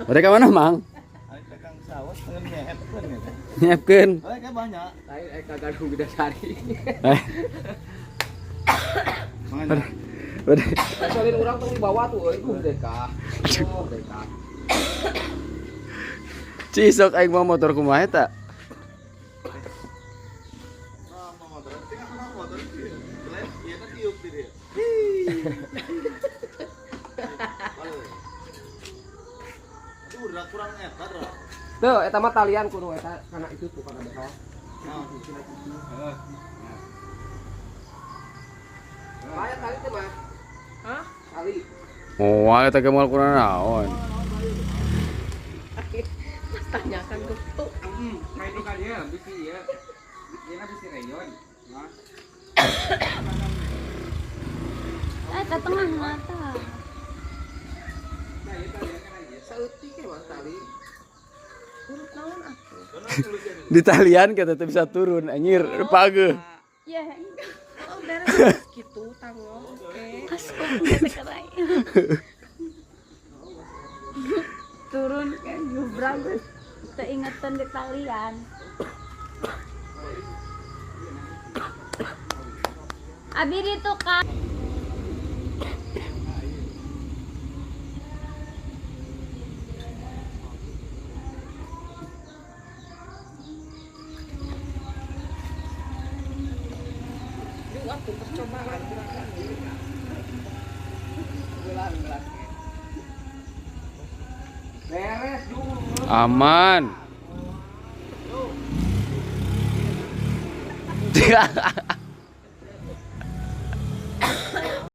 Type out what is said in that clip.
Mereka mana, Mang? Aing pegang sawah pengen nyepkeun gitu. Nyiapkeun. Kayak banyak. Lain ka Gadung Bidasari. Eh, Makanya. udah. Soalin urang tuh dibawa tuh euy, deka. Oh, deka. Cisok aing mau motor kumaha eta? Nah, mau motor. Tinggal sama motor sih. Selain iya kan tiup di dia. Itu udah kurang eta, Dra. Tuh, eta mah talian kudu eta kana itu tuh kana behel. Nah, Aya tali teh mah. Hah? Tali. Oh, eta ge moal kurang naon. Mas tanyakan ke tuh. Kayak itu kali ya, bisi ya. Ieu bisi rayon. Nah. Eh, ke tengah mata. Nah, ieu talian kan ieu. Saeutik ge mah tali. Urut naon atuh? Di talian kita tuh bisa turun anjir, pageuh. Ya, Oh, beres gitu tanggung. Oke. asku kerai. Turun kan jubrang keingetan di talian. Abi di tukang. Duh, atuh percobaan. Gelas-gelas. Beres dulu. Aman.